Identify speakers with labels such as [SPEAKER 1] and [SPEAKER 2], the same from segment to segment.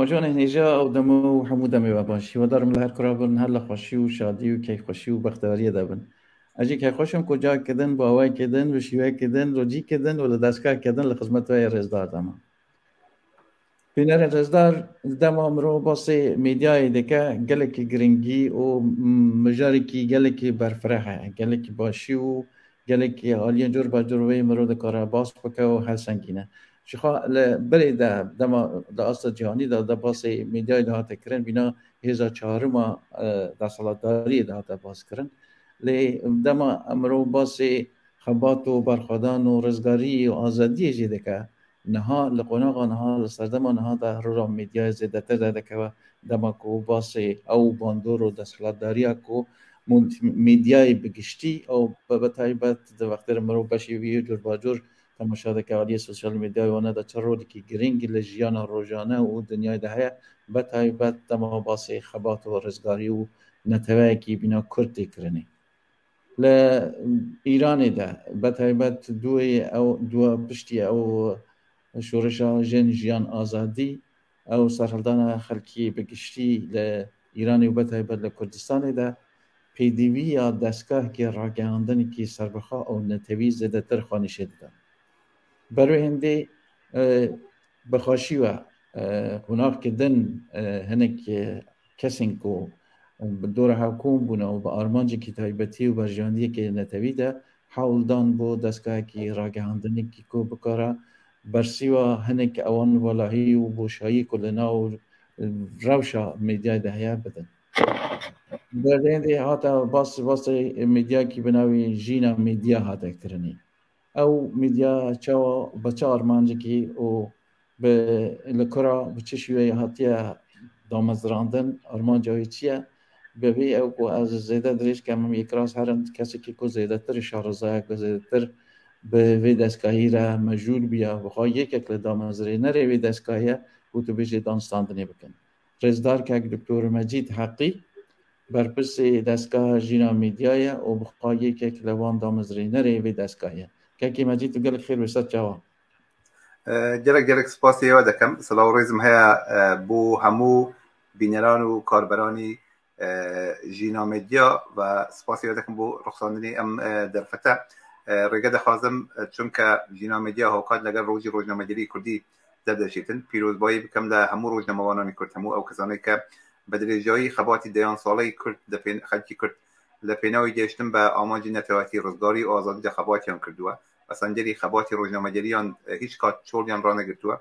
[SPEAKER 1] Temaşevanên hêja ew dema û hemû demê we baş. Hîwadar im li her kura bin, her li xweşî û şadî û keyfxweşî û bextewariyê de bin. Ez jî keyfxweş im ku careke din bi awayekê din, bi şîweyekê din, rojîkê din û li destgaheke din li xizmeta we yê rêzdar de me. Bînerên rêzdar, dema mirov basê medyayê dike gelekî giringî û mijarekî gelekî berfireh e, gelekî başî û gelekî aliyên cur be cur wê mirov dikare bas bike û helsengîne. Ji xwe li berê de dema di asta cîhanî de de basê medyayê dihate kirin bîna hêza çarima desthilatdariyê dihate baskirin. Lê dema mirov basê xebat û berxwedan û rizgarî û azadiyê jî dike Niha li qonaxa niha li serdema niha de rola medyayê zêdetir derdikeve dema ku basê ew bandor û desthilatdariya ku medyayê bi giştî ew bi taybet di wextê re mirov beşê wî yê curbacur temaşa dike aliyê sosyal medyayê wan de çi rolekî girîng li jiyana rojane û dinyayê de heye bi taybet dema basê xebat û rizgarî û neteweyekî bîna Kurd tê kirinê. Li Îranê de bi taybet duê ew dua piştî ew şoreşa Jin Jiyan Azadî ew serhildana xelkî bi giştî li Îranê û bi taybet li Kurdistanê de pêdivîya destgahekî ragihandinekî serbixwe û netewî zêdetir xwe nîşê dida. Ber wê hindê bi xweşî we qonaxeke din hinek Kesên ku bi dora hev kom bûne û bi armancekî taybetî û berjewendiyekê netewî de hewl dan bo dezgahekî ragihandinekî ku bikare bersîwa hinek ewan valahî û boşayî ku li nav rewşa medyayê de heye bidin. Berdêndê hate bas basê medyayekî bi navê Jîna Medya hate kirinê. Ew medya çawa bi çi armancekî û bi li kura bi çi şîweyê hatiye damezrandin, armanca wê çi ye? Bi vê ew ku ez zêde dirêj kemim yekrast herim kesekî ku zêdetir şareza ye, ku zêdetir bi vê destgahî re mejûl bûye, bi xwe yekek li damezrênerê vê destgahê ye ku tu bêjî danstandinê bikin. Rêzdar Kek Doktor Mecîd Heqî berpirsê destgeha Jîna Medya ye û bi xwe yekek li wan damezrênerê vê destgahê ye. Kekê Mecîd tu gelek xêr bê ser çawa.
[SPEAKER 2] Gelek gelek spasê we dikim. Silav û rêzim heye bo hemû bîneran û karberanî Jîna Medya ve spasê we dikim bo ruxsandinê em derfete. Rêge dixwazim çunke Jîna Medya hawkat legel rojî rojnamegerî Kurdî derdeçêtin. Pîrozbayî bikim li hemû rojnamevananê Kurd, hemû ew kesanê ke bi dirêjayî xebatî deyan saleyî Kurd xelkî Kurd li pênawî gehiştin be amancê netewetî, rizgarî û azadî de xebatiyan kirdiwe. Wesangerî xebatî rojnamegeriyan hîç kat çolyan ranegirtiwe.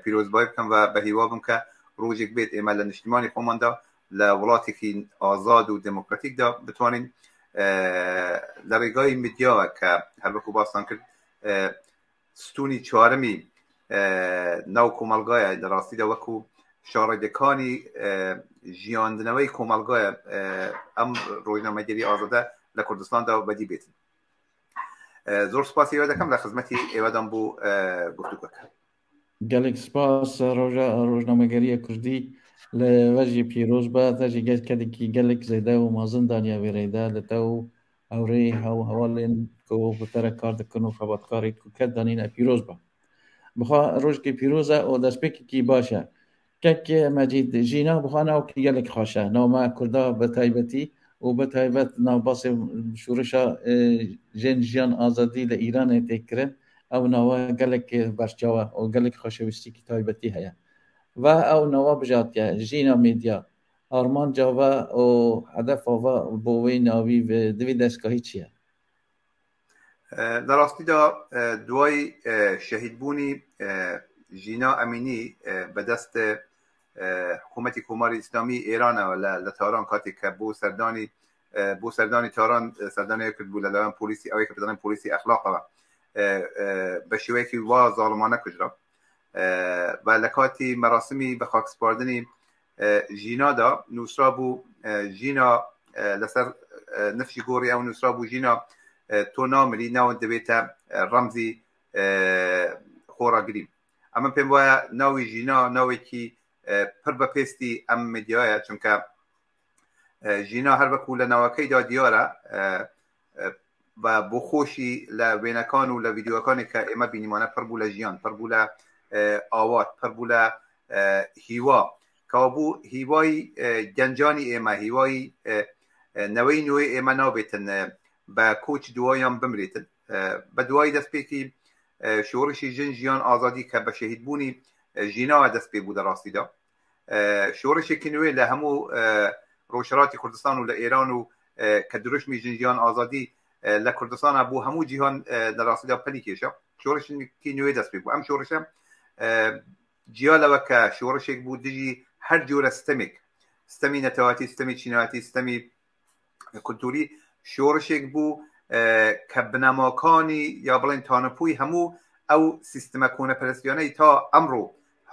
[SPEAKER 2] Pîrozbayî bikim ve bi hîwa bim ke rojêk bêt ême li niştîmanê xweman de li welatêkî azad û demokratîk de bitwanîn li rêgayî medya ke her wekû bastan kir ستونی چوارەمی ناو کۆمەڵگایە لە ڕاستیدا وەکو شاڕێگەکانی ژیاندنەوەی کۆمەڵگایە ئەم ڕۆژنامەگەری ئازادە لە کوردستاندا بەدی بێتن. زۆر سوپاسی ئێوە دەکەم لە خزمەتی ئێوەدام بۆ گفتوگۆکە.
[SPEAKER 1] گەلێک سپاس ڕۆژە ڕۆژنامەگەریە کوردی لە وەژی پیرۆز بە تەژی گەل کەدێکی گەلێک زێدە و مازن دانیا وێرەیدا لە تە و هەورێ هەو هەواڵێن کو bi te re kar dikin û xebatkarê ku ket danîne pîroz be. Bixwe rojekê pîroz e û destpêkekî baş e. Kek Mecîd Jîna bi xwe navekî gelek xweş e. Nav me Kurda bi taybetî û bi taybet nav basê şoreşa Jin Jiyan Azadî li Îranê tê kirin. Ew nava gelek berçav e û gelek xweşewîstîkî taybetî heye. Ve ew nava bijatiye Jîna Medya. Armanca ve û hedefa ve bo wê navî di vê destgahî çi ye?
[SPEAKER 2] لە ڕاستیدا دوای شەهیدبوونی ژینا ئەمینی بەدەست حکوومەتی کۆماری ئیسلامی ئێرانەوە لە تاران کاتێک کە بۆ سەردانی بۆ سەردانی تاران سەردانی کرد بوو لەلایەن پۆلیسی ئەوەی کە بدەڵێن پۆلیسی ئەخلاقەوە بە شێوەیەکی وا زاڵمانە کوژرا و لە کاتی مەراسمی بە خاکسپاردنی ژینادا نووسرا بوو ژینا لەسەر نفشی گۆڕی ئەو نووسرا بوو ژینا تۆ نامری ناوت دەبێتە ڕەمزی خۆڕاگری. ئەمە پێم وایە ناوی ژینا ناوێکی پڕ بە پێستی ئەم میدیایە، چونکە ژینا هەر وەکو لە ناوەکەیدا دیارە و بۆ خۆشی لە وێنەکان و لە ڤیدیۆکانی کە ئێمە بینیمانە پڕ بوو لە ژیان، پڕ بوو لە ئاوات، پڕ بوو لە هیوا. کەوابوو هیوای گەنجانی ئێمە، هیوای نەوەی نوێی ئێمە نابێتن بە کۆچ دوایان بمرێتن. بە دوای دەستپێکی شۆڕشی ژن ژیان ئازادی کە بە شەهیدبوونی ژیناوە دەست پێ بوو لە ڕاستیدا شۆڕشێکی نوێ لە هەموو ڕۆژهەڵاتی کوردستان و لە ئێران و کە دروشمی ژن ژیان ئازادی لە کوردستانە بۆ هەموو جیهان لە ڕاستیدا پەلی کێشا. شۆڕشێکی نوێ دەست پێ بوو. ئەم شۆڕشە جیا لەوە کە شۆڕشێک بوو دژی هەر جۆرە ستەمێک، ستەمی نەتەوەتی، ستەمی چینایەتی، ستەمی کولتوری، شۆڕشێک بوو کە بنەماکانی یا بڵێن تانەپووی هەموو ئەو سیستمە کۆنەپەرستیانەی تا ئەمڕۆ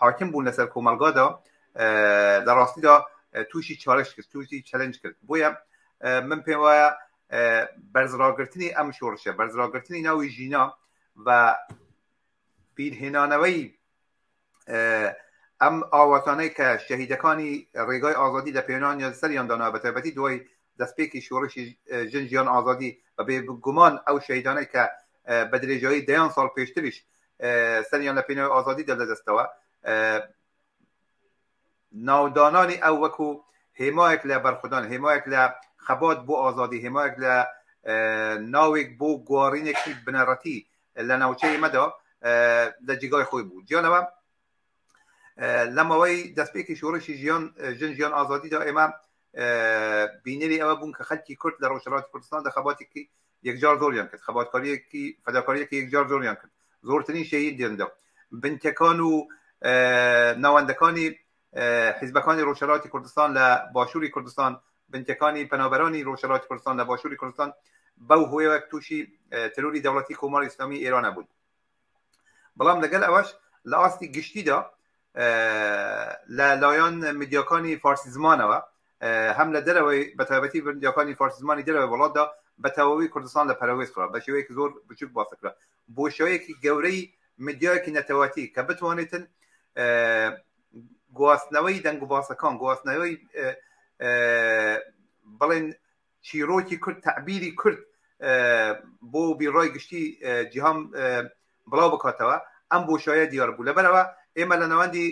[SPEAKER 2] حاکم بوون لەسەر کۆمەڵگادا لە ڕاستیدا تووشی چالش کرد، تووشی چەلنج کرد. بۆیە من پێم وایە بەرزڕاگرتنی ئەم شۆڕشە، بەرزڕاگرتنی ناوی ژینا و بیرهێنانەوەی ئەم ئاواتانەی کە شەهیدەکانی ڕێگای ئازادی لە پێنان سەریان دانا، بە تایبەتی دوای دەستپێکی شۆڕشی ژن ژیان ئازادی، بە بێگومان ئەو شەهیدانەی کە بە درێژایی دەیان ساڵ پێشتریش سەریان لە پێناوی ئازادیدا لەدەستەوە، ناودانانی ئەو وەکو هێمایەک لە بەرخودان، هێمایەک لە خەبات بۆ ئازادی، هێمایەک لە ناوێک بۆ گۆڕینێکی بنەڕەتی لە ناوچەی ئێمەدا لە جێگای خۆی بوو. جیا لەوە لە ماوەی دەستپێکی شۆڕشی ژیان ژن ژیان ئازادیدا ئێمە بینەری ئەوە بوون کە خەلکی کورد لە ڕۆژهەڵاتی کوردستان دە خەباتێکی یەکجار زۆریان کرد، خەباتکاریەکی فەداکاریەکی یەکجار زۆریان کرد، زۆرترین شەهیدیان دا. بنکەکان و ناوەندەکانی حیزبەکانی ڕۆژهەڵاتی کوردستان لە باشووری کوردستان، بنکەکانی پەنابەرانی ڕۆژهەڵاتی کوردستان لە باشووری کوردستان بەو هۆیەوە تووشی ترۆری دەوڵەتی کۆماری ئیسلامی ئێرانە بوون. بەڵام لەگەل ئەوەش لە ئاستی گشتیدا لە لایەن میدیاکانی فارسی زمانەوە هەم لە دەرەوەی بە تایبەتی میدیاکانی فارسی زمانی دەرەوەی وڵاتدا بە تەواوی کوردستان لە پەراوێز خرا، بە شێوەیەکی زۆر بچووک باس کرا. بۆ شێوەیەکی گەورەی میدیایەکی نەتەوەتی کە بتوانێتن گواستنەوەی دەنگ و باسەکان، گواستنەوەی بڵێن چیرۆکی کورد، تەعبیری کورد بۆ بیرڕای گشتی جیهان بڵاو بکاتەوە، ئەم بۆشایە دیار بوو. لەبەرەوە ئێمە لە ناوەندی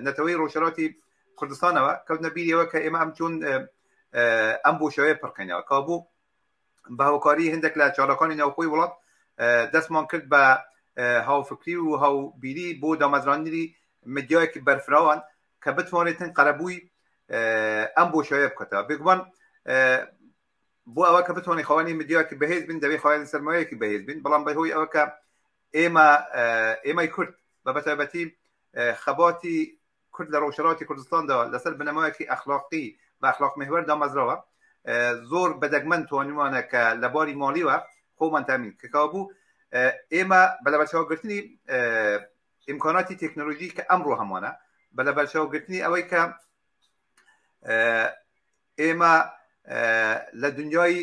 [SPEAKER 2] نەتەوەی ڕۆژهەڵاتی کوردستانەوە کەوتنە بیریەوە کە ئێمە ئەم چۆن ئەم بۆشایە پڕکەینەوە. کابوو بە هاوکاری هەندێک لە چالاکانی ناوخۆی وڵات دەستمان کرد بە هاوفکری و هاوبیری بۆ دامەزراندنی میدیایەکی بەرفراوان کە بتوانێتن قەرەبووی ئەم بۆشایە بکاتەوە. بێگومان بۆ ئەوە کە بتوانین خاوەنی میدیایەکی بەهێز بین دەبێت خاوەنی سەرمایەکی بەهێز بین، بەڵام بەهۆی ئەوە کە ئێمەی کورد بە بەتایبەتی خەباتی کورد لە ڕۆژهەڵاتی کوردستاندا لەسەر بنەمایەکی ئەخلاقی و ئەخلاق محور دامەزراوە، زۆر بەدەگمەن توانیمانە کە لە باری ماڵیوە خۆمان تامین کەکابوو ئێمە بە لەبەرچاوگرتنی ئیمکاناتی تەکنۆلۆژی کە ئەمڕۆ هەمانە، بە لەبەرچاوگرتنی ئەوەی کە ئێمە لە دنیای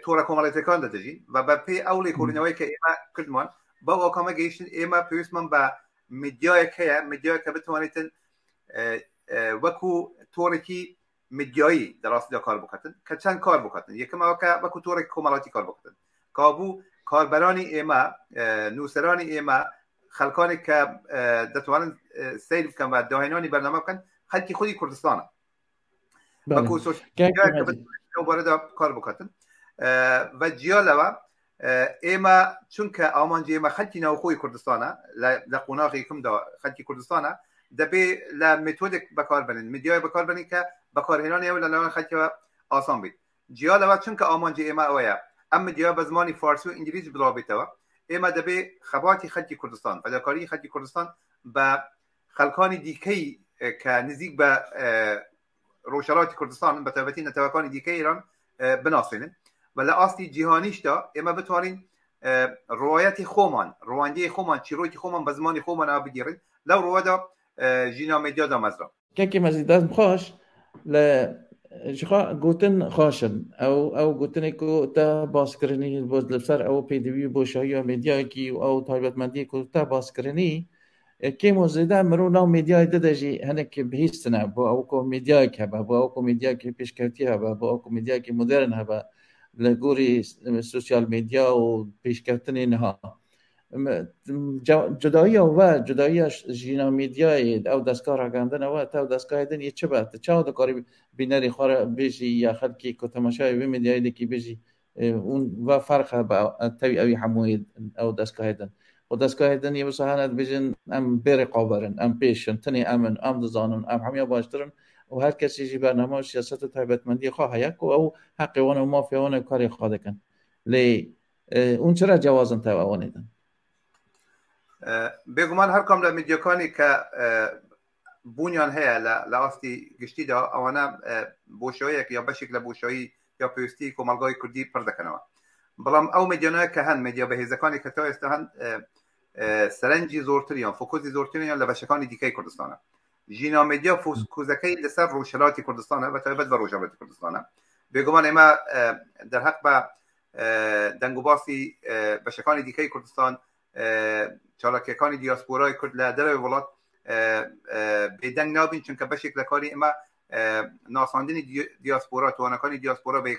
[SPEAKER 2] تۆڕە کۆمەڵێتەکاندا دەژین و بە پێی ئەو لێکۆڵینەوەی کە ئێمە کردمان بەو ئاکامە گەیشتن ئێمە پێویستمان بە میدیایەک هەیە، میدیایەک کە بتوانێتن وەکو تۆڕێکی میدیایی لە ڕاستیدا کار بکاتن، کە چەند کار بکاتن. یەکەم ئەوە کە وەکو تۆڕێک کۆمەڵاتی کار بکاتن، کابوو کاربەرانی ئێمە، نووسەرانی ئێمە، خەڵکانێک کە دەتوانن سەیر بکەن و داهێنانی بەرنامە بکەن، خەڵکی خودی کوردستانە. وەکو سۆشیال بارەدا کار بکاتن. و جیا لەوە ئێمە چونکە ئامانجی ئێمە خەلکی ناوخۆی کوردستانە، لە قۆناغی یەکەمدا خەلکی کوردستانە، دەبێ لە مێتۆدێک بەکاربنین، میدیای بەکاربنین کە بەکارهێنانی ئەو لەلایەن خەلکەوە ئاسان بیت. جیا لەوە چونکە ئامانجی ئێمە ئەوەیە ئەم میدیا بە زمانی فارسی و ئینگلیزی بڵاو بێتەوە، ئێمە دەبێ خەباتی خەلکی کوردستان، فەداکاریی خەلکی کوردستان بە خەلکانی دیکەی کە نزیک بە ڕۆژهەڵاتی کوردستان بە تایبەتی نەتەوەکانی دیکەی ئێران بناسێنن و لە ئاستی جیهانیشدا ئێمە بتوانین ڕوایەتی خۆمان، ڕوانگەی خۆمان، چیرۆکی خۆمان بە زمانی خۆمان بگێڕین. لەو ڕووەدا ژینا میدیا دامەزرا.
[SPEAKER 1] کاکی مەجید دەستم خۆش. لە جخوا گوتن خۆشن ئەو ئەو گوتنێک و تا باسکردنی بۆ لەسەر ئەو پێدەوی بۆ شاهیە میدیایەکی و ئەو تایبەتمەندی کو تا باسکردنی کێم و زێدە مرۆ ناو میدیای دەدەژی هەنێک بهیستنە بۆ ئەو کۆ میدیایەک هەبە، بۆ ئەو کۆ میدیایەکی پێشکەوتی هەبە، بۆ ئەو کۆ میدیایەکی مۆدێرن هەبە لە گۆری سوسیال میدیا و پێشکەوتنی نها. جوداییە و جوداییە ژینا میدیای ئەو دەستگاه ڕاگەاندنەوە تا دەستگاه دن یە چ بە چاو دەکاری بینەری خۆرە بێژی یا خەلکی کە تەماشای وێ میدیای دەکی بێژی اون و فرق بە تەوی ئەوی هەمووی ئەو دەستگاه دن و دەستگاه دن یە وسا هەنە بێژن ئەم بێ ڕقابەرن ئەم پێشن تنێ ئەمن ئەم دەزانن ئەم هەمیا باشترن و هەر کەسیژی بەرنامە و سیاست و تایبەتمەندی خوا هەیە کو ئەو حەقی وانە و مافی وانە و کاری خوا دەکەن لێ اون چرا جوازن تا ئەوانێ دن؟
[SPEAKER 2] بێگومان هەر کام لە میدیاکانی کە بوونیان هەیە لە ئاستی گشتیدا ئەوانە بۆشایەک یا بەشێک لە بۆشایی یا پێویستی کۆمەڵگای کوردی پڕ دەکەنەوە، بەڵام ئەو میدیانە کە هەن، میدیا بەهێزەکانی کە تا ئێستا هەن، سەرنجی زۆرتریان، فۆکۆسی زۆرتریان لە بەشەکانی دیکەی کوردستانە. ژینا میدیا فۆکوزەکەی لەسەر ڕۆژهەڵاتی کوردستانە، بە تایبەت بە ڕۆژهەڵاتی کوردستانە. بێگومان ئێمە دەرهەق بە دەنگ و باسی بەشەکانی دیکەی کوردستان، چالاکیەکانی دیاسپۆرای کورد لە دەرەوەی وڵات بێدەنگ نابین، چونکە بەشێک لە کاری ئێمە ناساندنی دیاسپۆرا، توانەکانی دیاسپۆرا بە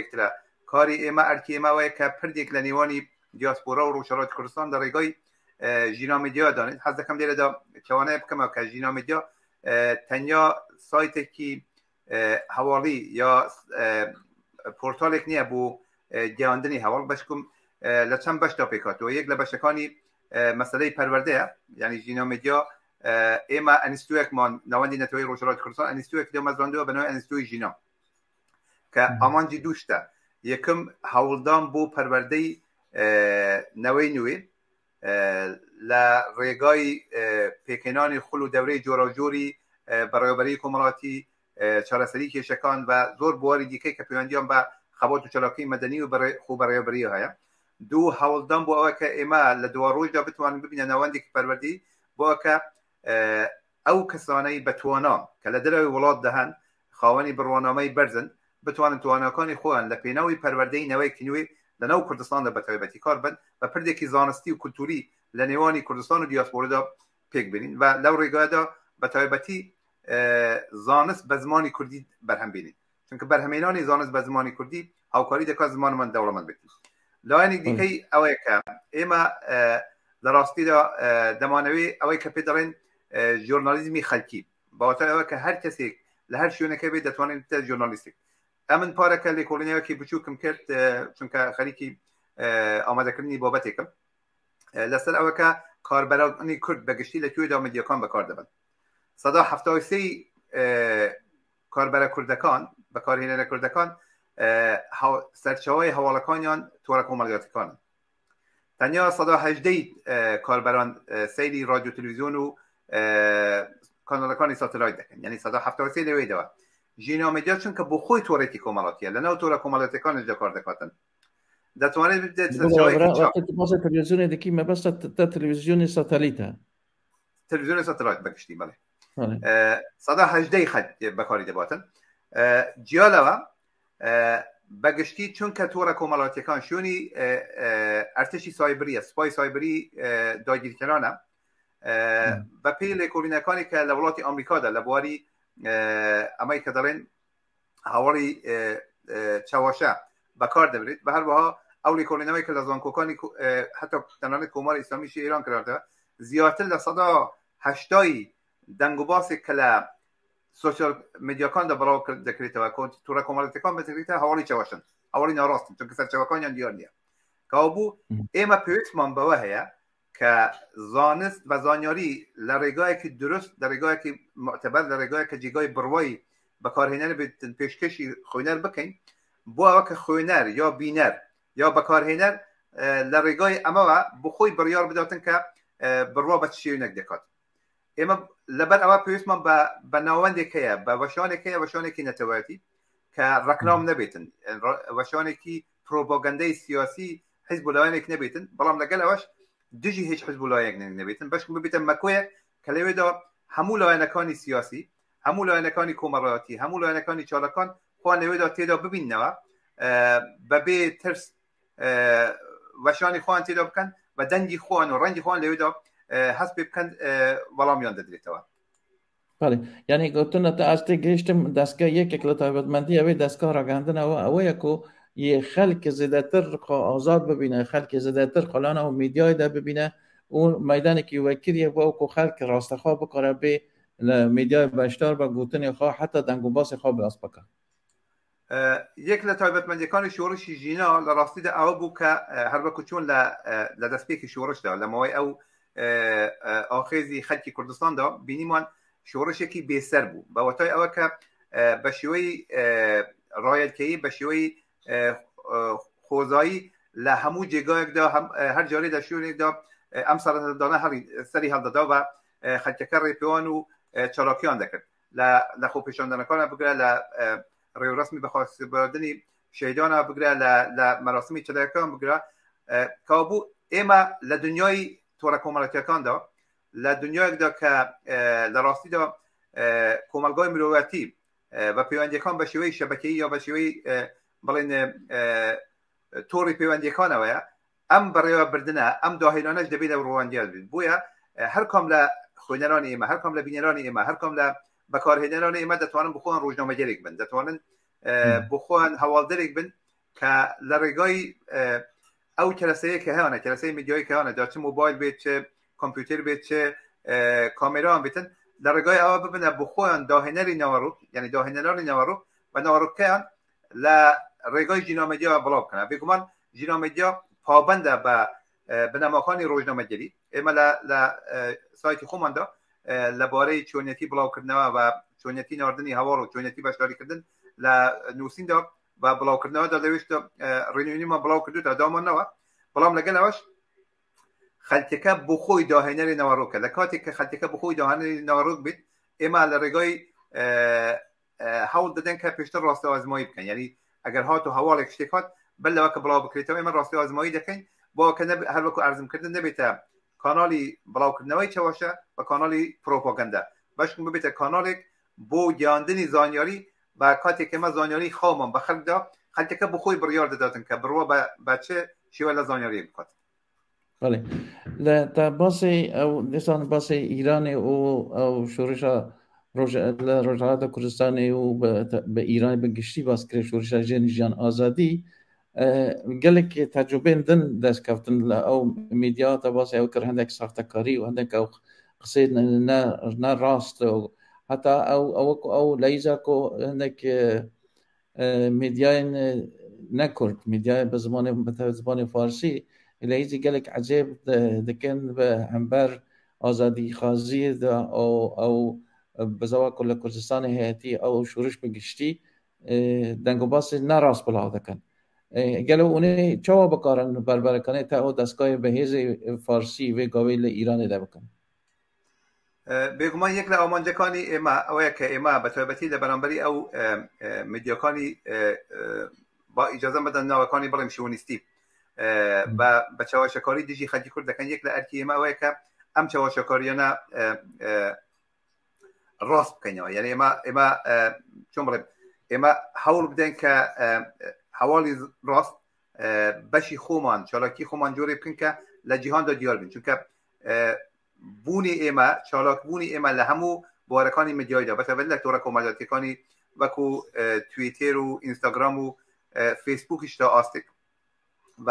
[SPEAKER 2] یەکترە. کاری ئێمە، ئەرکی ئێمە وایە کە پردێک لە نێوانی دیاسپۆرا و ڕۆژهەڵاتی کوردستان لە ڕێگای ژینا میدیا دانێت. حەز دەکەم لێرەدا چاوانەیە بکەمەوە کە ژینا میدیا تەنیا سایتێکی هەواڵی یا پۆرتالێک نییە بۆ گەیاندنی هەواڵ، بەشکم لە چەند بەشدا پێکاتەوە. یەک لە بەشەکانی مەسلەی پەروەردەیە، یعنی ژینا میدیا ئێمە ئەنیستوەکمان، ناوەندی نەتەوەی ڕۆژهەڵاتی کوردستان ئەنیستوەک دامەزراندووە بە ناوی ئەنیستوی ژینا، کە ئامانجی دوو شتە. یەکەم، هەوڵدان بۆ پەروەردەی نەوەی نوێ لە ڕێگای پێکهێنانی خول و دەورەی جۆراوجۆری بەڕێوەبەری کۆمەڵاتی، چارەسەری کێشەکان و زۆر بواری دیکەی کە پەیوەندیان بە خەبات و چالاکی مەدەنی و خۆبەڕێوەبەری هەیە. دوو، هەوڵدان بۆ ئەوە کە ئێمە لە دوا ڕۆژدا بتوانین ببینە ناوەندێکی پەروەردەیی بۆ ئەوە کە ئەو کەسانەی بە توانا کە لە دەرەوەی وڵات دەهەن، خاوەنی بڕوانامەی بەرزن، بتوانن تواناکانی خۆیان لە پێناوی پەروەردەی نەوەیەکی نوێ لە ناو کوردستاندا بە تایبەتی کار بن و پردێکی زانستی و کولتووری لە نێوانی کوردستان و دیاسپۆرادا پێک بێنین و لەو ڕێگایەدا بە تایبەتی زانست بە زمانی کوردی بەرهەم بێنین، چونکە بەرهەمێنانی زانست بە زمانی کوردی هاوکاری دەکات زمانمان دەوڵەمەند بێت. لایەنی دیکەی ئەوەیە کە ئێمە لە ڕاستیدا دەمانەوێت ئەوەی کە پێ دەڵێن ژۆرنالیزمی خەلکی، بەواتای ئەوە کە هەر کەسێک لە هەر شوێنەکە بێت دەتوانێت بێتە ژۆرنالیستێک. ئەمن پارەکە لێکۆڵینەوەکی بچووکم کرد، چونکە خەریکی ئامادەکردنی بابەتێکم لەسەر ئەوە کە کاربەرانی کورد بەگشتی لە کوێدا میدیاکان بەکار دەبن. 73% کاربەرە کوردەکان، بەکارهێنەرە کوردەکان، سەرچاوەی هەواڵەکانیان تۆڕە کۆمەڵگاتەکانن. تەنیا 18% کاربەران سەیری رادیۆ تەلەڤیزیۆن و کاناڵەکانی ساتەلایت دەکەن، یعنی 73% لەوەیدەوە. ژینا میدیا چونکە بۆ خۆی تۆڕێکی کۆمەڵاتیە، لەناو تۆڕە کۆمەڵاتیەکانیشدا کار دەکاتن، دەتوانێت ببێت سەرچاوەیەکی چاپ.
[SPEAKER 1] تەلەڤیزیۆنی دەکی مەبەستە تە تەلەڤیزیۆنی ساتەلیتە؟
[SPEAKER 2] تەلەڤیزیۆنی ساتەلایت بەگشتی بەڵێ. 18% خەت بەکاری دەباتن. جیا لەوە بەگشتی چونکە تۆڕە کۆمەڵاتیەکان شوێنی ئەرتەشی سایبریە، سوپای سایبری داگیرکەرانە، بەپێی لێکۆڵینەکانی کە لە وڵاتی ئەمریکادا لە بواری ئەمەی کە دەڵێن هەواڵی چاواشە بەکار دەبرێت، بە هەروەها ئەو لێکۆڵینەوەی کە لە زانکۆکانی حتا تەنانەت کۆماری ئیسلامیشی ئێران کراوەتەوە، زیاتر لە 80% دەنگ و باسێک کە لە سۆشیال میدیاکاندا بڵاو دەکرێتەوە، تۆڕە کۆمەڵاتیەکان بەتەکرێتە، هەواڵی چەواشن، هەواڵی ناڕاستن، چونکە سەرچاوەکانیان دیار نییە. کەوابوو ئێمە پێویستمان بەوە هەیە کە زانست و زانیاری لە ڕێگایەکی دروست، لە ڕێگایەکی معتبر، لە ڕێگایەک کە جێگای بڕوای بەکارهێنەر بێت پێشکەشی خوێنەر بکەین، بۆ ئەوە کە خوێنەر یا بینەر یا بەکارهێنەر لە ڕێگای ئەمەوە بخۆی بڕیار بداتن کە بڕوا بە چ شوێنێک دەکات. ئێمە لەبەر ئەوە پێویستمان بە ناوەندێک هەیە، بە وەشانێک هەیە، وەشانێکی نەتەوایەتی کە ڕەکلام نەبێتن، وەشانێکی پرۆپاگەندەی سیاسی حیزب و لایەنێک نەبێتن، بەڵام لەگەل ئەوەش دژی هیچ حیزب و لایەنێک نەبێتن، بەشکم ببێتە مەکۆیەک کە لەوێدا هەموو لایەنەکانی سیاسی، هەموو لایەنەکانی کۆمەڵایەتی، هەموو لایەنەکانی چالاکان خۆیان لەوێدا تێدا ببیننەوە، بەبێ ترس وەشانی خۆیان تێدا بکەن و دەنگی خۆیان و ڕەنگی خۆیان لەوێدا هەست پێ بکەن، وەڵامیان دەدرێتەوە.
[SPEAKER 1] بەڵێ، یعنی گوتنە تا ئاستێک گەیشتم دەستگا یەکێک لە تایبەتمەندی ئەوەی دەستگا ڕاگەاندنەوە ئەوەیە کۆ یێ خەلک زێدەتر خۆ ئازاد ببینە، خەلک زێدەتر خۆ لەناو میدیای دە ببینە و مەیدانێکی وەکریە بۆ ئەو کو خەلک ڕاستەخوا بکارە بێ لە میدیای بەشدار بە گوتنی خۆ حەتا دەنگ و باسی خۆ باس بکا.
[SPEAKER 2] یەک لە تایبەتمەندیەکانی شۆڕشی ژینا لە ڕاستیدا ئەوە بوو کە هەر وەکو چۆن لە لە دەستپێکی شۆڕشدا لە ماوەی ئەو ئاخێزی خەلکی کوردستاندا بینیمان شۆڕشێکی بێسەر بوو بە واتای ئەوە کە بە شێوەی ڕایەلکەیی بە شێوەی خۆزایی لە هەموو جێگایەکدا هەر جارێ لە شوێنێکدا ئەم سەرهەڵدانە سەری هەڵدەدا و خەلکەکە ڕێپێوان و چالاکیان دەکرد لە لە خۆپیشاندانەکانە بگرە لە ڕێوڕەسمی بەخاکسپاردنی شەهیدانە بگرە لە لە مەراسمی چلەکان بگرە کابوو ئێمە لە دنیای تۆڕە کۆمەڵەتیەکاندا لە دنیایەکدا کە لە ڕاستیدا کۆمەلگای مرۆڤەتی بە پەیوەندیەکان بە شێوەی شەبەکەی یا بە شێوەی بڵێن تۆڕی پەیوەندیەکانەوەیە ئەم بەڕێوەبردنە، ئەم داهێنانەش دەبێت لەو ڕوانگەیە بێت. بۆیە هەر کام لە خوێنەرانی ئێمە، هەر کام لە بینەرانی ئێمە، هەر کام لە بەکارهێنەرانی ئێمە دەتوانن بۆ خۆیان ڕۆژنامەگەرێک بن، دەتوانن بۆ خۆیان هەواڵدەرێک بن کە لە ڕێگای ئەو کەرەسەیە کە هەیانە، کەرەسەی میدیایی کە هەیانە، جا چ مۆبایل بێت، چ کۆمپیوتەر بێت، چ کامێران بێتن، لە ڕێگای ئەوە ببنە بۆ خۆیان داهێنەری ناوەڕۆک، یعنی داهێنەرانی ناوەڕۆک و ناوەڕۆکەکەیان لە ڕێگای ژینامێدیا بڵاو بکەنە. بێگومان ژینامێدیا پابەندە بە بنەماکانی ڕۆژنامەگەری. ئێمە لە لە سایتی خۆماندا لەبارەی چۆنیەتی بڵاوکردنەوە و چۆنیەتی ناردنی هەواڵ و چۆنیەتی بەشداریکردن لە نووسیندا و بڵاوکردنەوەدا لەوێشدا ڕێنوێنیمان بڵاو کردووە دامانەوە. بەڵام لەگەل ئەوەش خەلکەکە بۆ خۆی داهێنەری ناوەڕۆکە. لە کاتێک کە خەلکەکە بۆ خۆی داهێنەری ناوەڕۆک بێت، ئێمە لە ڕێگای هەوڵ دەدەن کە پێشتر ڕاستی ئازمایی بکەن. یعنی ئەگەر هات و هەواڵێک شتێک هات بەر لەوە کە بڵاو بکرێتەوە ئێمە ڕاستی ئازمایی دەکەین بۆ کە هەر وەکو ئەرزم کردن نەبێتە کاناڵی بڵاوکردنەوەی چەواشە بە کاناڵی پرۆپاگەندە، بەشکم ببێتە کاناڵێک بۆ گەیاندنی زانیاری. بە کاتێک ئێمە زانیاری خاومان بە خەلکدا، خەلکەکە بۆ خۆی بڕیار دەداتن کە بڕوا بە چ شێوە لە زانیاری بکات.
[SPEAKER 1] بەڵێ لە تا باسی ئەو دیسان باسی ئیرانێ و ئەو شۆڕشە ڕۆژ لە ڕۆژهەڵاتە کوردستانی و بە ئیران بە گشتی باس کرێ شۆڕشە ژێن ژیان ئازادی gelek tecrübên din dest keftin li ew medya te basê ew kir hindek saxtekarî û hindek ew qisê ne ne rast û heta ew ew ew leyza ku hindek medyayên ne Kurd, medyayên bi zimanê bi zimanê Farsî leyzî gelek ecêb dikin bi hember azadîxwaziyê de û ew bi zewa ku li Kurdistanê heyetî ew şûriş bi giştî deng û basê ne rast belav dikin. Gelo hûn ê çawa bikarin berberekanê te ew destgahê bi hêzê Farsî vê gavê li Îranê de bikin?
[SPEAKER 2] بێگومان یەک لە ئامانجەکانی ئێمە ئەوەیە کە ئێمە بە تایبەتی لە بەرامبەری ئەو میدیاکانی با ئیجازە بدەن ناوەکانی بڵێم شۆنیستی بە چاوەشەکاری دژی خەلکی کورد دەکەن، یەک لە ئەرکی ئێمە ئەوەیە کە ئەم چاوەشەکاریانە ڕاست بکەینەوە. یعنی ئێمە ئێمە چۆن بڵێم ئێمە هەوڵ بدەین کە هەواڵی ڕاست بەشی خۆمان چالاکی خۆمان جۆرێ بکەن کە لە جیهاندا دیار بن، چونکە بوونی ئێمە چالاکبوونی ئێمە لە هەموو بوارەکانی میدیایدا بەتایبەت لە تۆڕە کۆمەڵایەتیەکانی وەکو تویتێر و ئینستاگرام و فەیسبووکیش تا ئاستێک و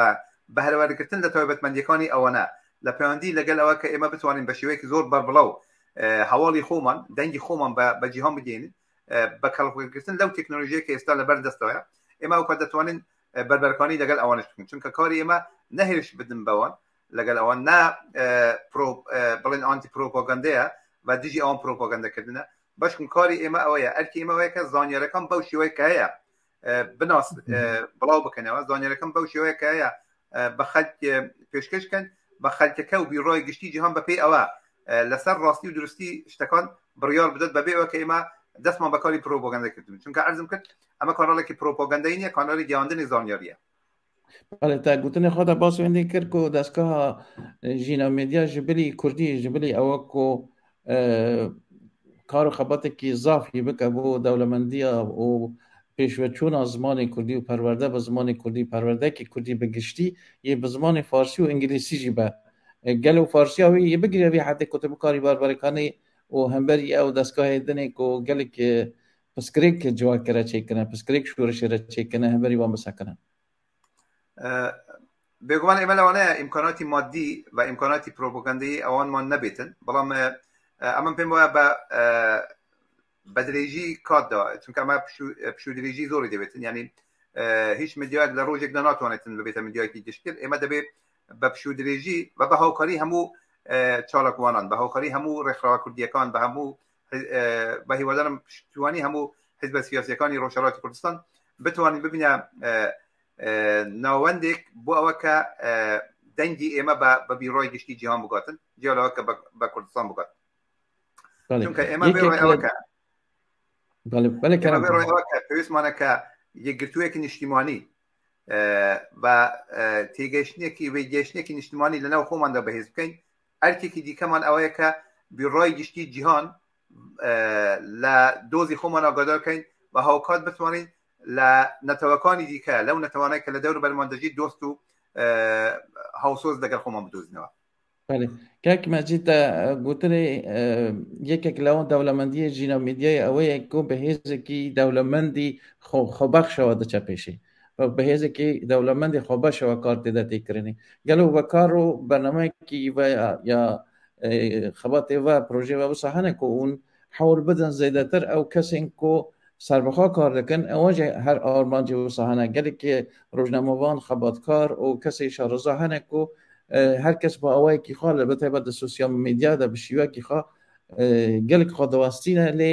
[SPEAKER 2] بەهرەوەرگرتن لە تایبەتمەندیەکانی ئەوانە لە پەیوەندی لەگەل ئەوە کە ئێمە بتوانین بە شێوەیەکی زۆر بەربڵاو هەواڵی خۆمان دەنگی خۆمان بە جیهان بگەینین بە کەڵکوەرگرتن لەو تەکنۆلۆژیە کە ئێستا لەبەر دەستەوەیە ئێمە ئەو کات دەتوانین بەربەرکانی لەگەل ئەوانش بکەین، چونکە کاری ئێمە نەهێرش بدن بەوان لەگەل ئەوان نا پرۆ بڵێن ئانتی پرۆپاگەندەیە و دژی ئەوان پرۆپاگەندەکردنە، بەشکم کاری ئێمە ئەوەیە ئەرکی ئێمە ئەوەیە کە زانیارەکان بەو شێوەیە کە هەیە بناس بڵاو بکەنەوە، زانیارەکان بەو شێوەیە کە هەیە بە خەلک پێشکەش بکەن، بە خەلکەکە و بیرڕای گشتی جیهان بەپێی ئەوە لەسەر ڕاستی و درستی شتەکان بڕیار بدات بەبێ ئەوە کە ئێمە دەستمان بە کاری پرۆپاگەندە کردبین، چونکە عەرزم کرد ئەمە کاناڵێکی پرۆپاگەندەی نییە، کاناڵی گەیاندنی زانیاریە.
[SPEAKER 1] بەڵێ تا گوتنی خۆدا باس وێندی کرد کو دەستگاها ژینا مێدیا ji bilî Kurdî ji bilî ewa ku kar û xebatekî zafî bike bo dewlemendiya û pêşveçûna zimanê Kurdî û perwerde bi zimanê Kurdî perwerdekî Kurdî bi giştî yê bi zimanê Farsî û Îngilîsî jî be. Gelo Farsiya wî yê bigire vî hedê ku tu bikarî berberekanê û hemberî ew destgahê din ê ku gelek pirsgirêk civakê re çêkirine, pirsgirêk şoreşê re çêkirine hemberî wan bisekinin.
[SPEAKER 2] بێگومان ئێمە لەوانەیە ئیمکاناتی مادی و ئیمکاناتی پرۆپاگەندەی ئەوانمان نەبێتن، بەڵام ئەمە پێم وایە بە بە درێژی کاتدا، چونکە ئەمە پشوو درێژی زۆری دەبێتن، یعنی هیچ میدیایەک لە ڕۆژێکدا ناتوانێتن ببێتە میدیایەکی گشتگیر. ئێمە دەبێت بە پشوو درێژی و بە هاوکاری هەموو چالاکوانان، بە هاوکاری هەموو ڕێکخراوە کوردیەکان، بە هەموو بە هیوادارم پشتیوانی هەموو حیزبە سیاسیەکانی ڕۆژهەڵاتی کوردستان بتوانین ببینە ناوەندێک بۆ ئەوە کە دەنگی ئێمە بە بیرۆی گشتی جیهان بگاتن، جیا لەوە کە بە کوردستان بگات. چونکە ئێمە بێڕۆی ئەوە کە بێڕۆی ئەوە کە پێویستمانە کە یەکگرتوویەکی نیشتیمانی بە تێگەیشتنێکی وێگەیشتنێکی نیشتیمانی لەناو خۆماندا بەهێز بکەین. ئەرکێکی دیکەمان ئەوەیە کە بیڕای گشتی جیهان لە دۆزی خۆمان ئاگادار کەین و هاوکات بتوانین لە نەتەوەکانی دیکە، لەو نەتەوانەی کە لە دەور بەرمان دەژی، دۆست و هاوسۆز لەگەڵ خۆمان بدۆزینەوە.
[SPEAKER 1] بەڵێ کاک مەجید، گوتنی یەکێک لەوان دەوڵەمەندیە ژینا میدیای ئەوەیە کۆ بە هێزێکی دەوڵەمەندی خۆبەخشەوە دەچە پێشی، بە هێزێکی دەوڵەمەندی خۆبەشەوە کار تێدا تێکردنی. گەلو بە کار و بەرنامەیەکی یا خەباتێ و پرۆژێ و وسا هەنە کۆ ئون حەول بدەن زێدەتر ئەو کەسێن کۆ سەربەخوا کار دەکەن، ئەوەش هەر ئارمانجی وسا هەنە. گەلێک ڕۆژنامەوان، خەباتکار و کەسی شارەزا هەنە کۆ هەر کەس بە ئەوەیەکی خوا لە بەتایبەت لە سۆسیال میدیادا بە شیوەکی خوا گەلێک خوا دەواستینە، لێ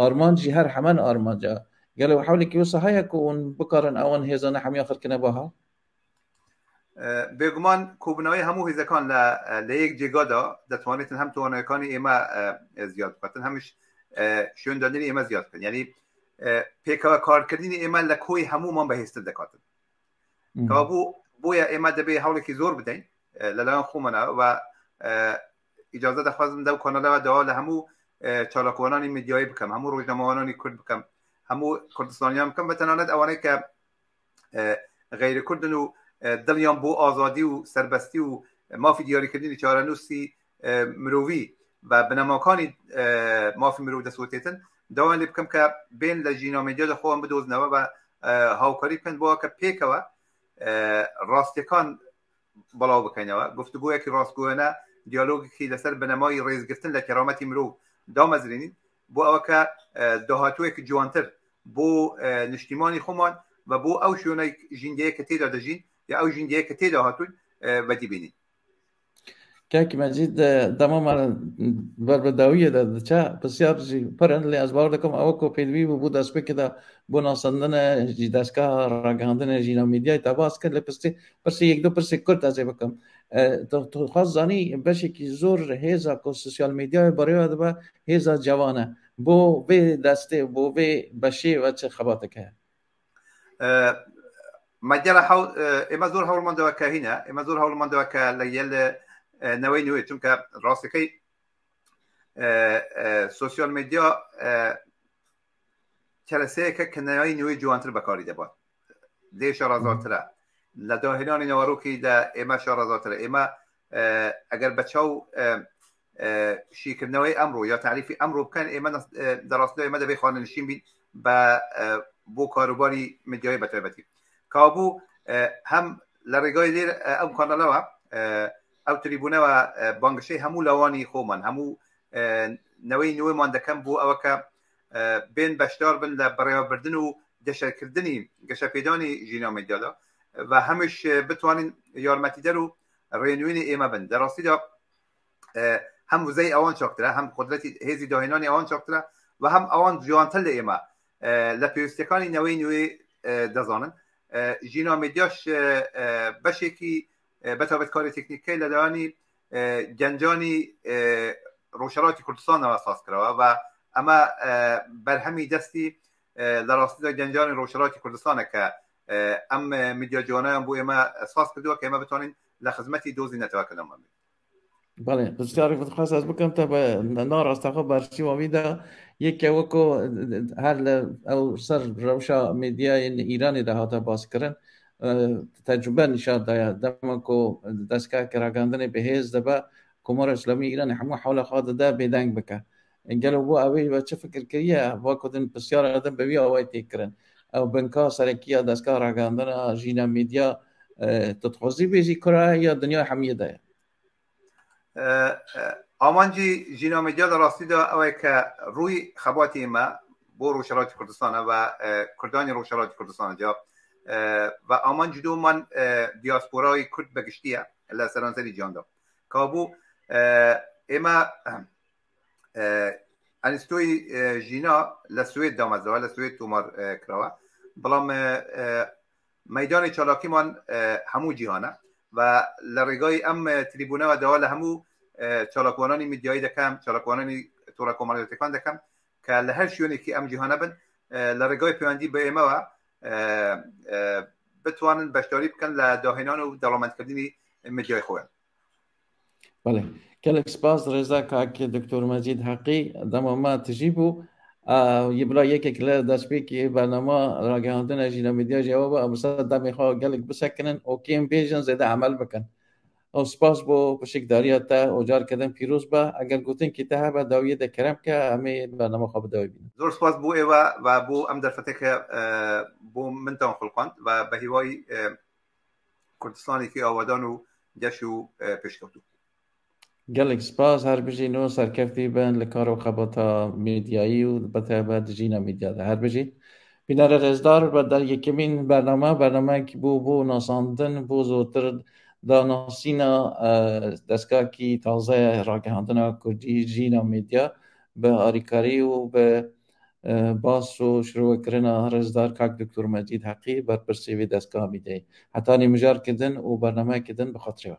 [SPEAKER 1] ئارمانجی هەر هەمان ئارمانجە. گەلێ حەولێکی وسا هەیە کۆ ئون بکارن ئەوان هێزانە هەمیا خرکنە باها؟
[SPEAKER 2] بێگومان کۆبوونەوەی هەموو هێزەکان لە یەک جێگادا دەتوانێتن هەم توانایەکانی ئێمە زیاد بکاتن، هەمیش شوێندانەری ئێمە زیاد بکەن. یعنی پێکەوە کارکردنی ئێمە لە کۆی هەمومان بەهێزتر دەکاتن. کەوابوو بۆیە ئێمە دەبێ هەوڵێکی زۆر بدەین لەلایەن خۆمانە و ئیجازە دەخوازم لەو کانالەوە داوا لە هەموو چالاکوانانی میدیایی بکەم، هەموو ڕۆژنامەوانانی کورد بکەم، هەموو کوردستانیان بکەم، بە تەنانەت ئەوانەی کە غەیرە کوردن و دڵیان بۆ ئازادی و سربەستی و مافی دیاریکردنی چارەنووسی مرۆڤی و بنەماکانی مافی مرۆڤ دەسوتێتن، داوایان لێ بکەم کە بێن لە ژینا میدیادا خۆیان بدۆزنەوە و هاوکاری بکەن بۆ کە پێکەوە ڕاستیەکان بڵاو بکەینەوە، گفتوگۆیەکی ڕاستگۆیانە، دیالۆگێکی لەسەر بنەمای ڕێزگرتن لە کەرامەتی مرۆڤ دامەزرێنین بۆ ئەوە کە داهاتوویەکی جوانتر بۆ نیشتیمانی خۆمان و بۆ ئەو شوێنەی ژینگەیە کە تێدا دەژین یا ئەو ژینگەیە کە تێدا هاتوون بەدی بینین.
[SPEAKER 1] کاک مەجید، دەمەمان بەر بە داویەدا دەچا، پرسیار پرن لێ ئەز باوەڕ دەکەم ئەوە کۆ پێدوی بوو بۆ دەستپێکدا بۆ ناساندنە ژی دەستگا ڕاگەهاندنە ژینا میدیای تا باس کرد. لە پرسی پرسی یەک دوو پرسی کورت ئەزێ بکەم. خواست زانی بەشێکی زۆر هێزا کۆ سوسیال میدیای بەڕێوە دەبە هێزا جوانە، بۆ بێ دەستێ بۆ بێ بەشێ وە چ خەباتێک هەیە؟
[SPEAKER 2] مەجەرە حەو ئێمە زۆر هەوڵماندەوە کە هینە، ئێمە زۆر هەوڵماندەوە کە لە یەل نەوەی نوێ، چونکە ڕاستەکەی سۆسیال میدیا کەرەسەیەکە کە نەوەی نوێی جوانتر بەکاری دەبات، لێ شارەزاترە لە داهێنانی نەوەڕۆکی، لە ئێمە شارەزاترە. ئێمە ئەگەر بە چاو شیکردنەوەی ئەمڕۆ یا تعریفی ئەمڕۆ بکەن، ئێمە دەڕاستدا ئێمە دەبێت خانەنشین بین بە بۆ کاروباری میدیایی بە تایبەتی. کابوو هەم لە ڕێگای لێر ئەو کانەلەوە ئەو تریبوونەوە بانگەشەی هەموو لاوانی خۆمان، هەموو نەوەی نوێمان دەکەم بۆ ئەوە کە بێن بەشدار بن لە بەڕێوەبردن و گەشەکردنی گەشەپێدانی ژینا میدیادا و هەمیش بتوانین یارمەتیدەر و ڕێنوێنی ئێمە بن. لە ڕاستیدا هەم وزەی ئەوان چاکترە، هەم قدرەتی هێزی داهێنانی ئەوان چاکترە و هەم ئەوان جوانتر لە ئێمە لە پێویستیەکانی نەوەی نوێ دەزانن. ژینا میدیاش بەشێکی بەتابەت کاری تەکنیکەکەی لەلایەنی گەنجانی ڕۆژهەڵاتی کوردستانەوە ساز کراوە و ئەمە بەرهەمی دەستی لە ڕاستیدا گەنجانی ڕۆژهەڵاتی کوردستانە کە ئەم میدیا جوانیان بۆ ئێمە ساز کردووە کە ئێمە بتوانین لە خزمەتی دۆزی نەتەوەکەمان بین.
[SPEAKER 1] بەڵێ، پرسیارێک خواست ئەز بکەم تا بە ناڕاستەخۆ بەرسی وەمیدا یەکێ وەکۆ هەر لە ئەو سەر ڕەوشا میدیای ئیرانی داهاتە باسکردن، تەجروبە نیشان دایە دەمە کۆ دەستگا ڕاگەاندنێ بەهێز دەبە، کۆمار ئیسلامی ئیرانی هەموو حەولە خوا دەدا بێدەنگ بکە. گەلو بۆ ئەوەی بە چ فکر کریە وەکو پرسیار دەم بەوی ئەوەی تێکردن ئەو بنکا سەرەکیە دەستگا ڕاگەاندنە ژینا میدیا Tu dixwazî bêjî kura ya dinya hemiyê de ye?
[SPEAKER 2] ئامانجی ژینا میدیا لە ڕاستیدا ئەوەیە کە ڕووی خەباتی ئێمە بۆ ڕۆژهەڵاتی کوردستانە و کوردانی ڕۆژهەڵاتی کوردستانە جا و ئامانجی دوومان دیاسپۆرای کورد بەگشتیە لە سەرانسەری جیهاندا کابوو ئێمە ئەنستۆی ژینا لە سوێد دامەزراوە لە سوێد تۆمار کراوە بەڵام مەیدانی چالاکیمان هەموو جیهانە و لە ڕێگای ئەم تریبونەوە داوا لە هەموو چالاکوانانی میدیایی دەکەم چالاکوانانی تۆڕە کۆمەڵایەتیەکان دەکەم کە لە هەر شوێنێکی ئەم جیهانە بن لە ڕێگای پەیوەندی بە ئێمەوە بتوانن بەشداری بکەن لە داهێنان و دەوڵەمەندکردنی میدیای خۆیان.
[SPEAKER 1] بەڵێ گەلێک سپاس ڕێزا کاک دکتۆر مەجید حەقی دەما ما تژی بوو یبرا یەکێک لە دەستپێکی بەرنامە ڕاگەیاندنە ژینە میدیا ژەوە بە ئەمسا دەمی خۆ گەلێک بسەکنن و کێم بێژن زێدە عمل بکەن ئەو سپاس بۆ پشکداریە تا ئۆجار کردن پیرۆز بە ئەگەر گوتن کی تا هەبە داویە دەکەرم کە ئەمێ بەرنامە خۆ بداوی بین.
[SPEAKER 2] زۆر سپاس بۆ ئێوە و بۆ ئەم دەرفەتێک بۆ منتان خوڵقاند و بە هیوای کوردستانێکی ئاوادان و گەش و پێشکەوتوو.
[SPEAKER 1] گەلێک سپاس هەر بژین و سەرکەفتی بن لە کار و خەباتا میدیایی و بەتایبەت ژینا میدیادا هەر بژین. بینەرە ڕێزدار بە دەر یەکەمین بەرنامە بەرنامەیەکی بوو بۆ ناساندن بۆ زۆرتر داناسینە دەستگاکی تازە ڕاگەهاندنە کوردی ژینا میدیا بە ئاریکاری و بە باس و شرۆڤەکردنا ڕێزدار کاک دکتۆر مەجید حەقی بەرپرسی وێ دەستگا میدیایی. هەتانی مژار کردن و بەرنامە کردن بەخاترەوە.